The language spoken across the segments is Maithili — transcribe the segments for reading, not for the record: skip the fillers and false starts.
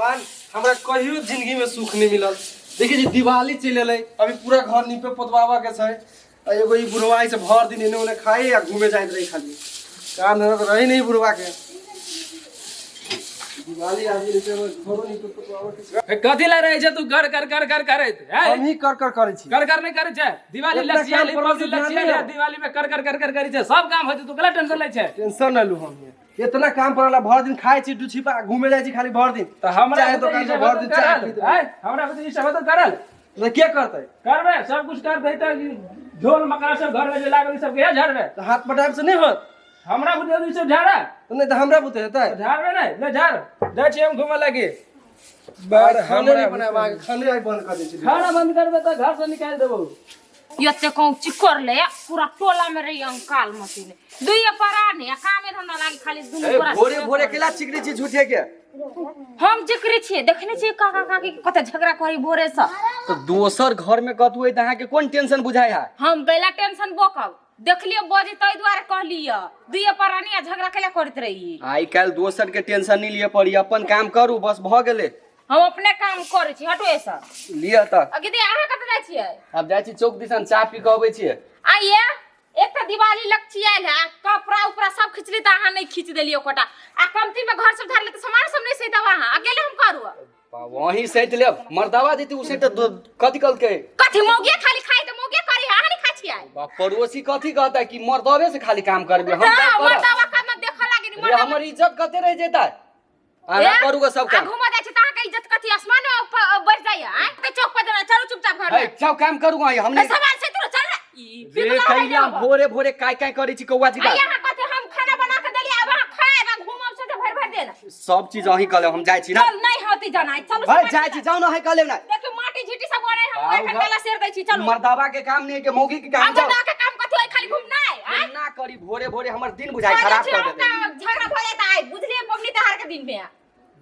भगवान, हमरा कहियो जिंदगी में सुख नहीं मिलल। देखिए जी, दिवाली चलि एलै, अभी पूरा घर नीपे पोतवाबऽ के छै। आ एगो ई बुढ़वा से भर दिन एने ओने खाए आ घूमे जाइत रही, खाली काम धंधा तऽ रही नहीं बुढ़वा के। दिवाली आबि गेलै, घरो नीपे पोतवाबऽ के छै। कथी ला रहै छै तू कर कर कर कर करैत है? हम ही कर कर करै छी। कर कर नहीं करै छै। दिवाली इतना लक्ष्य काम आयल, पड़ल पबनी से ध्यान लक्ष्य नहीं आयल, है। दिवाली में कर कर कर कर करै छै, सब काम होइ छै, तू कला टेंशन लै छै? टेंशन न लू। हम इतना काम पड़ल, भर दिन खाए छी, दू छिपा घूमे जाइ छी खाली भर दिन। तऽ हमरा चाय बुते दुकान ई पर सब भर दिन चाय करल पीते। आय, हमरा बुते ई सब तो करल। तऽ के करतै? करबे, सब कुछ कर दे तऽ झोल मकड़ा सब घर में जे लागल, ई सब के झाड़बे। तऽ हाथ पटाब से नहि होत। हमरा बुते ई सब झाड़ा। तऽ नहि तऽ हमरा बुते हेतै? झाड़बे नहि ले, झाड़ जाइ छी हम घूमे लागी। आइ खाने नहि बनायब अहाँके, खाने आइ बंद कऽ दै छी। खाना बंद करबे तऽ घर से निकालि देबो। एते कहूँ चिकर ले पूरा टोला में रही अंकाल मशीन दुइये परानी आ कामे धंधा लागी खाली दुनू ए, गोरा। भोरे भोरे केला चिकरी छी झूठे के? हम जिक्री छियै, देखने छियै काका काकी के कते झगड़ा करी भोरे से। तो दोसर घर में कतू है तऽ अहाँके कोन टेंशन बुझाय है? हम गैला टेंशन बोकब देखलियै बजी ताहि दुआरे कहलियै, दुइये परानी आ झगड़ा केला करैत रही। आइ काल्हि दोसर के टेंशन नहीं लिए पड़ी, अपन काम करू बस भऽ गेलै। हम अपने काम करै छी, हटो एसँ। लिअ तऽ। अगे दे, अहाँ कतऽ जाइ छियै? आब जाइ छी चौक दिसन, चाह पी कऽ अबै छियै। आइये एक तऽ दिवाली लक्षी आयल है, कपड़ा उपड़ा सब खिचली तऽ अहाँ नहि खींच देलियै ओकोटा, आ कमती में घर सब झाड़ले तऽ सामान सब नहि सैतब अहाँ, अकेले हम करू? वहीं सैत लेब, मर्दावा देती उ सैत कथी कहलकै? कथी मौगिए खाली खाइ तऽ मौगिए करी, अहाँ नहि खाइ छियै? बा, पड़ोसी कथी कहता कि मर्दवे से खाली काम करबे हम? तऽ का करब? मर्दावा काम देखऽ लागे नि। रे, मर्दावा हमर इज्जत कते रह जेता? अहाँ करू ग सब काम। घूमऽ जाइ छी तऽ अहाँके इज्जत कथी आसमान में ऊपर बढ़ जाइए? आँय, तऽ चौक पर देना, चलू चुपचाप घर है में। जाओ काम करू ग, हम नहीं। सवाल से तू चल ई रे पिघला है। कैला भोरे भोरे काय काय करै छी कौआ जी? आइ अहाँ कथी हम खाना बना के देलियै, आब अहाँ खायब आ घूमब से भरि भरि दिन। सब चीज अहीं कह लेब, हम जाइ छी ना। चल, नहीं होती जाना, चलू। है जाइ छी, जाउ ना, है कह लेब ना। देखियौ माटी झीटी सब ओरे हम एखन केला शेर दै छी, चलू। मर्दावा के काम नहीं है के मौगी के काम? हम जाओ। मर्दावा के काम कथी होय, खाली घूमनाइ? आँय? ना करी, भोरे भोरे हमर दिन बुझाइ खराब कर देते। झगड़ा भऽ जायत आइ, बुझलियै, पबनी तिहार के दिन में।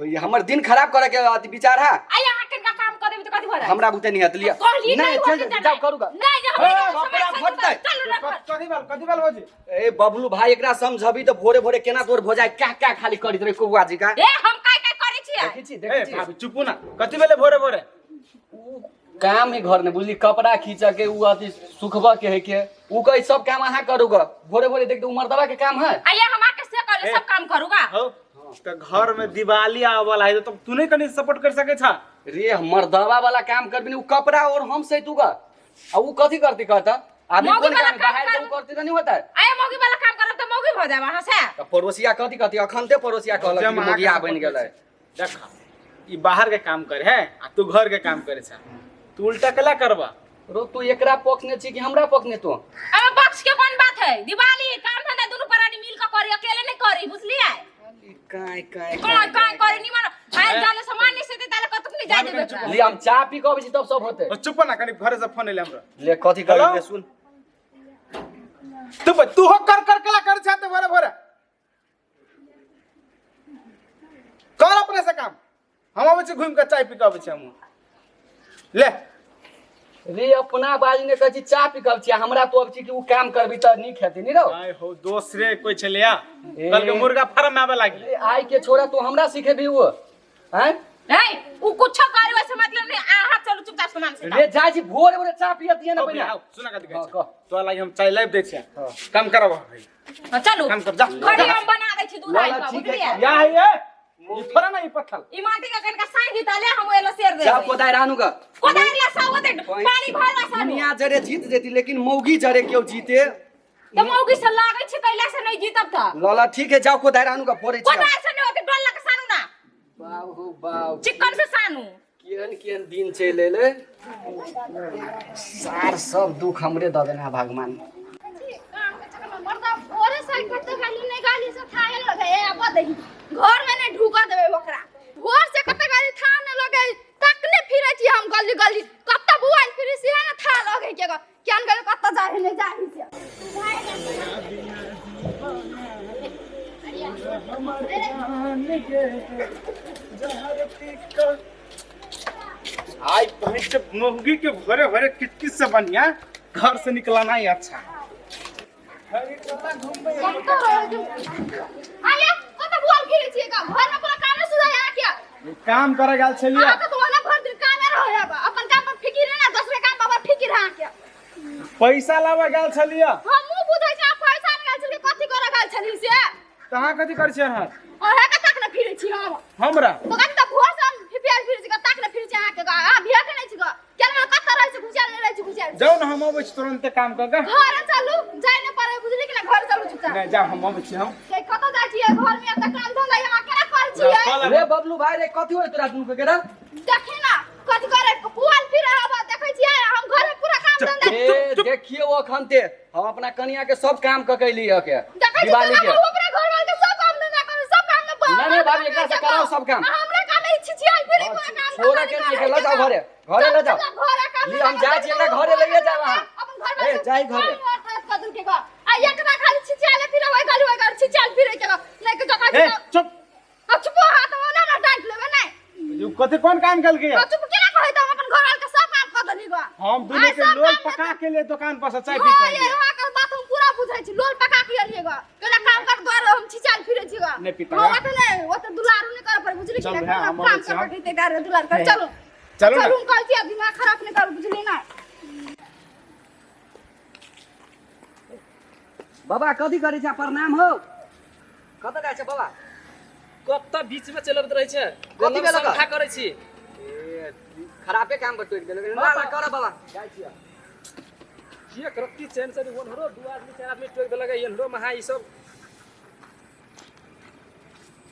भैया, हमर दिन खराब करे के अथी विचार है। आइ अहाँ कनिका काम कऽ देबै तऽ कथी भऽ जायत? हमरा बुते नहीं हत लिया। कहलियै नहीं नहि चल होती। जाओ, करू गा। नहीं जे हमरा कपड़ा फटतै। चलू ना घर। कथी बाल, कथी बाल भौजी? ए बबलू भाई, एकरा समझबी तऽ भोरे भोरे केना तोर भो जाय, क्या क्या खाली करित रहे कौआ जी का। ए, हम काय काय करै छियै? देखै छी। ए देखै छी। भाभी, चुपू ना, कथी भेलै भोरे भोरे? उ काम है घर में बुझली, कपड़ा खींच के उ अथी सुखबऽ के है के उ कहे सब काम अहाँ करू ग। भोरे भोरे देख, उ मर्दवा के काम है। आइए हम आके से कर सब काम करूँगा। हो तऽ घर में दिवाली आवे वाला है तऽ तू नहीं कनी सपोर्ट कर सके छा? रे, मर्दवा वाला काम करबी उ कपड़ा और हम सैतू ग, आ उ कथी करती कहता अभी? मौगी कोन वाला काम काम बाहर करू। जाऊ करती तऽ नहीं होता है। आइए मौगी वाला काम करब तऽ मौगी भऽ जायब अहाँ से। तऽ पड़ोसिया कथी कहती? अखन ते पड़ोसिया कहलक कि जब अहाँके मौगिया support बनि गेलै। करै छी। देख, ई बाहर के काम करे है आ तू घर के काम करे छा, तू उल्टा केला करबा? रो, तू एकरा पक्ष ने छी कि हमरा पक्ष ने तू? अब पक्ष के कोन बात है? दिवाली काम धंधा दुनू प्राणी मिल के करी, अकेले नहीं करी, बुझलियै? काय काय काय काय करी? निमन आइ जाले सामान नहीं से ताले कतुक नहीं जाय देबे एकरा। ले, हम चाय पी के अबै छी तब सब होते। ओ चुप ना कनी, घरे से फोन एले हमरा। ले, कथी हेलो? करी सुन। तू तू हो कर कर केला कर छा ते भोरे भोरे? कर अपने से काम, हम अबै छी घूमि के चाय पी के अबै छी हमहूँ। ले। रे, अपना बाजी ने कहै छी चाय पी के अबै छी, हमरा तो अबै छी कि उ काम करबी तऽ नीक हेतै नी रौ। आय हो दोसरे कोई छलिया। ए। कल के मुर्गा फार्म में आवे लागी। रे, आइ के छोरा, तू हमरा सिखेबी उ आँय? नहीं, उ कुछो करे वैसे मतलब नहीं, अहाँ चलू चुपचाप सामान से। रे, जाइ छी, भोरे भोरे चाय पियत ना पहिने। आओ, सुना कथी कहै हाँ, छै। कह। तोरा लागि हम चाय लाबि दै छियै। हाँ। काम करब भाई। हाँ, चलू। काम कर, जा। घड़ी हम बना दै छी दूध ला, आइ ला, के, ठीक है। बुझलियै? या है ये ई थोड़ा ना ई पत्थर। ई माटी के कनिका साइन दी ताले हम एलो शेर दे। जा, कोदारि आनू ग। कोदारि ला सब ओते पानी भरला सब। दुनिया जरे जीत जेती, लेकिन मौगी जरे केओ जीते? त मौगी से लागै छै कैला से नहीं जीतब त। लला, ठीक है, जाओ कोदारि आनू ग, फोड़ै छी हम। कोदारि से नहीं होते, डोल के सानू ना। बाउ हो बाउ। चिकन से सानू। केहन केहन दिन चलि एलै सार, सब दुख हमरे दऽ देना भगवान। घर में नहीं ढुका देबै ओकरा। भोर से कते गाली था न लगे, तकने फिरे छी हम गली गली, कत्ता बुआइल फिरे छी है ना था लगे के केन गले, कत्ता जाहि नहीं जाहि से। आई बहन के मौगी के भोरे भोरे किचकिच से बढ़िया घर से निकलना ही अच्छा। आया कत्ता बुआइल फिरे छी का घर में कोनो काम नहीं सुझाय अहाँ के? काम करे गेल छलियै। अहाँ के तो ओना भर दिन कामे रहे है, अपन काम पर फिकिर है ना, दोसरे काम पर फिकिर है अहाँके। पैसा लाबे गेल छलियै। हमहूँ बुझै छी अहाँ पैसा आने गेल छलियै, कथी करे गेल छलियै से? तऽ अहाँ कथी करै छियै अहाँ? अहाँ के ताक ने फिरै छी हम। हमरा? तो कथी तऽ भोर से हम फिपियाल फिरै छी, ताक ने फिरै छी अहाँके, अहाँ भेट नहि छी केना कतऽ रहै छी, घुसायल नहि रहै छी, घुसायल। जाउ ने, हम अबै छी तुरन्ते काम कऽ के। घरे चलू, जाय नहि पड़े, बुझली कि ना? घर चलू चुपचाप। नहि जाउ, हम अबै छी हम। से कतऽ जाइ छियै? घर में एते काम धंधा अहाँ केना करै छियै? रे बबलू भाई रे, कथी होय तोरा दुनू के रे? देखी ना कथी करे पुआल फिर आब देखै छियै हम घर में पूरा काम धंधा। ए देखियो, अखन ते हम अपना कनिया के सब काम क के लिए के देखै छी दिवाली के। हम अपना घर वाला के सब काम धंधा करू, सब काम में नहीं, नहीं, भाभी, एकरा से कराओ सब काम। हमरा काम में छिछियाल फिरे पूरा काम छोड़ा के नहीं के, ल जाओ घरे, घरे ल जाओ। घरे काम ली, हम जाइ छी, एकरा घरे लइए जाओ अहाँ। अपन घर में ए, जाइ घरे। कर दू के घर आ एकरा खाली छिछियाले फिरे, ओइ गली ओइ गली छिछियाल फिरे के नहीं के जगह। ए चुप। अब चुप हाथ ओना ना डांट लेबे नहीं। You कथी कोन काम केलकै? अब चुप केना कहै त हम अपन घर वाला के सब काम कर देली गो। हम दुनू आइ के सब लोल काम पका के लिए दुकान पर से चाय पी हाँ के ये एलियै। अहाँ के बात हम पूरा बुझै छी, लोल पका के एलियै गो, केना काम कर द्वारे हम छिछाल फिरै छी गो। नहि पिता। हमरा तऽ नहि ओते दुलारू नहि करऽ पड़े, बुझली कि चल ना? भैया, हम काम अबै छी, कर हम। के गारे दुलार कर, चलू। चलू ना। चलू, हम कहै छी दिमाग खराब नहि करू, बुझली ना? बाबा कथी करै छै? प्रणाम हो, कतऽ जाइ छै बाबा? कतऽ बीच में चलबैत रहै छै? कथी भेलक? संखा करै छी। ए, खराबे काम पर टोकि देलक ना। ना कर बाबा, जाइ छियै। एक रत्ती चैन से ओन्हरो दू आदमी चारि आदमी टोकि देलक, एन्हरो महा ई सब।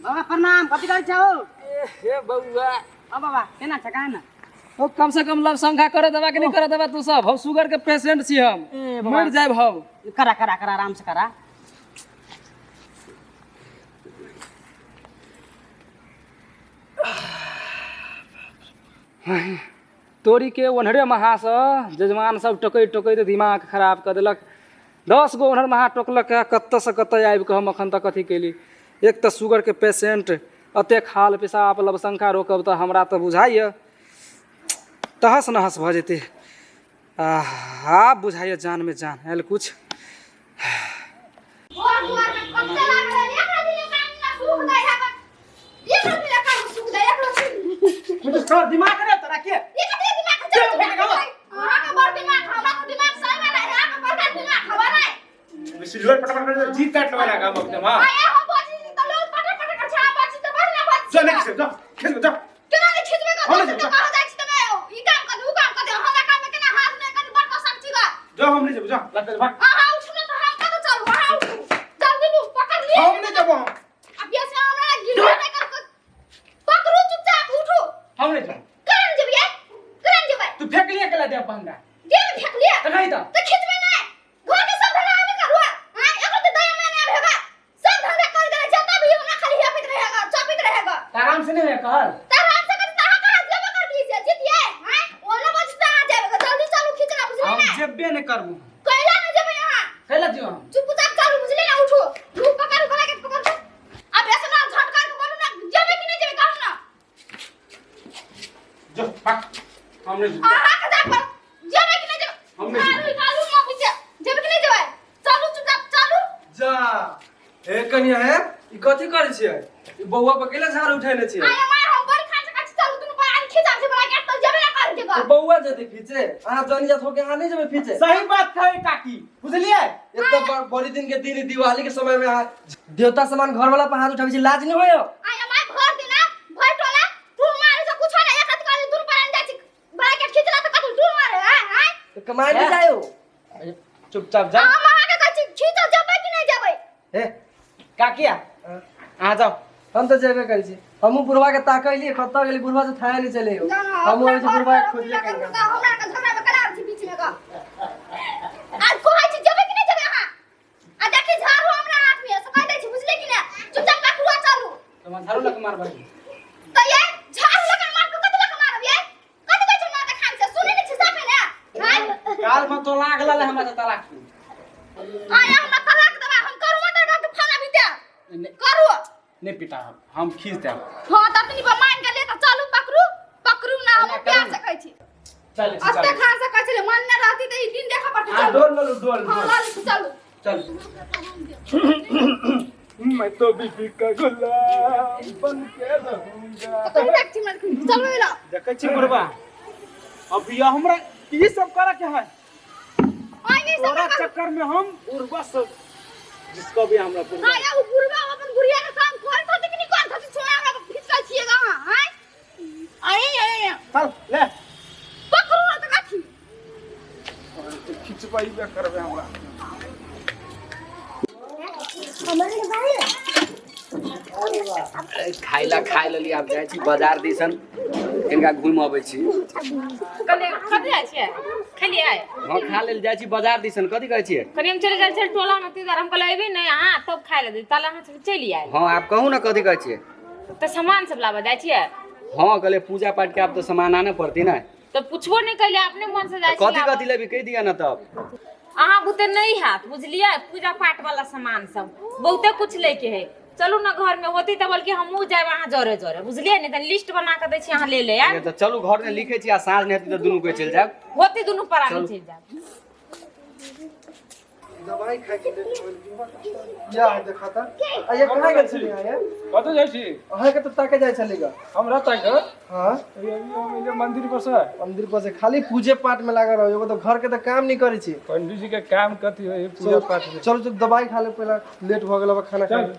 बाबा प्रणाम, कथी करै छौ? ए हे बौआ। ओ बाबा, केना छ कान? ओ कम से कम लव संखा करे देबा कि नहीं करे देबा तू सब? हम शुगर के पेशेंट छी, हम ए बाबा। मर जायब हम। करा करा करा, आराम से करा। तोरी के ओन्हरे महा से जजमान सब टोकैत टोकैत दिमाग खराब कऽ देलक। 10 गो ओन्हर महा टोकलक, कतऽ से कतऽ आबि कऽ हम अखन तक अथी केली। एक तऽ शुगर के पेशेंट, एतेक हाल पेशाब लवशंखा रोकब तऽ हमरा तऽ बुझाइए तहस नहस भऽ जेतै। आब बुझाइए जान में जान आयल कुछ। घर दुआर में कते लागल है, एक रत्ती ले काम ना सुख दै है, एक रत्ती ले काम सुख दै, एक रत्ती। तोर दिमाग रे तोरा के? एक रत्ती दिमाग चल, अहाँ के बड़ दिमाग, हमरा के दिमाग सही में नहीं, अहाँ के बड़का दिमाग हवा नहीं। लोल पटपट कर जीत काट लेबै ना काम अपने हां। आया हम बाजी त लोल पटर पटर कर छा बाजी त बड़ ना बाजी। जा नहीं खिसक, जा खिसक जा। केना नहीं खिचबे कर? हम नहीं। कहाँ जाइ छी त मैं ई काम कर दे, ऊ काम कर दे, हमरा काम में केना हाथ नहीं कर, बड़ पसंद छी गा। जा, हम नहीं जेबो, जा लग भाग। अहाँ उठू ना त हम कतऽ चलू? अहाँ उठू जल्दी, लू पकड़ लिअ। हम नहीं जेबो हम। अब ये से हमरा गिरबे नहीं कर, पकड़ू चुपचाप उठू। हम नहीं जेबो। केना नहीं जेबै? केना नहीं जेबै? तू फेंक लिया केला दे हमरा। जेब फेंक लिअ। त नहीं त त खिचबे नहीं, घर के सब धंधा हमें करू। हां, एगो त दया में नहीं आबेगा, सब धंधा कर दे, जता भी हमरा खाली हेपित रहेगा, चपित रहेगा। त आराम से नहीं है कहल। त आराम से कर तहां कहां जेबे कर दी से जीतिए? हां, ओना बच तहां जेबे, जल्दी चलू खिचना, बुझली हम ना? जेबे नहीं करबो। कैला नहीं जेबे यहाँ? कैला जियो हम? चुपचाप चलू, बुझली ना? उठू, लू पकड़ बना के पकड़। अब ऐसे ना झटका के बोलू ना, जेबे कि नहीं जेबे कहू ना? जो भाग, हम नहीं जेबो। अहाँ के जा पर जेबे कि नहीं जेबे? हम नहीं जेबै। झाड़ू निकालू ना पीछे, जेबे कि नहीं जेबे? चलू चुपचाप चलू। जा हे कनिया, हे ई कथी करै छियै? ई बौआ पर केला झाड़ उठेने छियै? आया माय, हम बड़ी खान से काट, चलू दुनू पर आनि खिचा छै बना के त जेबे ना कर के। तो बौआ जेतै खींचे, अहाँ जनी जात होके अहाँ नहीं जेबै खींचे। सही बात है काकी, बुझलिए? एक तऽ बड़ी दिन के दिन दिवाली के समय में अहाँ देवता समान घर वाला पर हाथ उठाबै छी, लाज नहीं होय? आया माय, भर दिना भर टोला तू मारे से कुछ ना, एक हाथ कर दुनू पर आनि जाइ छी बना के खिचला त कथी तू मारे? हां हां। तऽ कमाइ नहीं जायो। चुपचाप जा। हम अहाँ के कहै छी खींचो, जेबै कि नहीं जेबै? हे काकिया, अहाँ जाओ। हम तऽ जेबे करै छी, हमहूँ बुढ़वा के ताकैली कतऽ गेली, बुढ़वा से थाहे नहीं चले हो। हमहूँ अबै छी बुढ़वा के खोजले हमरा करी। के झगड़ा में कला छी बीच में ग, आ कहै छी जेबै कि नहीं जेबै अहाँ? आ देखी झाड़ू हमरा हाथ में से कह दै छी, बुझले कि ना? चुपचाप पकड़ू चलू। तो झाड़ू लग मारबै। त ये झाड़ू लगा मार के कथि लगा मारब? ये कथि कहै छै मार खान से सुनै नै छी साफे ने? हां। काल में तो लाग लले हमरा से तलाक। आया हमरा तलाक देबा, हम करू मत के खाना भी दे करू। नहीं पिटा, हम खींच देब। हां, त तनी मान के ले त चलू, पकड़ू पकड़ू ना, हम प्यार से कहै छी। चल। अते खान से कहै छलै, मन न रहती त ई दिन देखा पड़तै। हां। चलू। डोल ललू डोल। हां, डोल। लऽ लै छी, चलू। चल। मैं तो बीबी का गुलाम बन के रहूंगा। तो कहीं देख छी मत चलबै ला। देखै छी बुढ़वा, अभी हमरा ई सब करे के है। आइ नहीं सब। तोरा चक्कर में हम बुढ़वा सब जिसको भी हमरा बुढ़वा। हां, या उ बुढ़वा अपन बुढ़िया के काम करत हति कि नहीं करत हति? छोड़ा, हमरा खिचल छिए गा। हां, आइ आइ। चल ले। पकड़ू ना त कथी। खिचबैबे करबै हमरा। खाइला खाइ लेली, आब जाइ छी बाजार दिसन, कनिका घुमि अबै छी। कनि कतऽ जाइ छियै? खेलियै? हँ, खा लेल, जाइ छी बाजार दिसन। कथी कहै छियै? कनि हम चलि गेल छल टोला मे, ताहि दुआरे हम कहलियै अयबै नहि अहाँ तब खाइ लए देब, ताले अहाँ सब चलि आयल। हँ, आब कहू ने, कथी कहै छियै? तऽ सामान सब लाबऽ जाइ छियै? हँ, कहलियै पूजा पाठ के आब तऽ सामान आने पड़ती ने। तऽ पुछबो नहि कैलियै, अपने मन से जाइ छी कथी लाबऽ। कथी लेबी, कहि दिअ ने तब। अहाँ बुते नहि हैत, बुझलियै? पूजा पाठ वाला सामान सब बहुते कुछ लैके है। चलू ने घर में होती तऽ बल्कि हमहूँ जायब अहाँ जरे जरे, बुझलियै? नहि तऽ लिस्ट बना कऽ दै छी, अहाँ ले ले आयब। तऽ चलू, घर में लिखै छी आ साँझ नहि हेतै तऽ दुनू कोइ चलि जायब। होती दुनू प्राणी चलू। चलि जायब। दवाई खाइ के लेल या देखा त आ ये कहाँ गेल छलियै अहाँ? कतऽ जाइ छी? अहाँके तऽ ताके जाइ छलियै गा। हमरा ताके? हाँ। हम एलियै मंदिर पर से। मंदिर पर से? खाली पूजे पाठ में लागल रहो, एगो तो घर के तऽ काम नहीं करै छी। पंडित जी के काम कथी होइ? पूजा पाठ में। चलू चलू, दवाई खा ले पहला, लेट भऽ गेल, अब खाना खा चल। ले।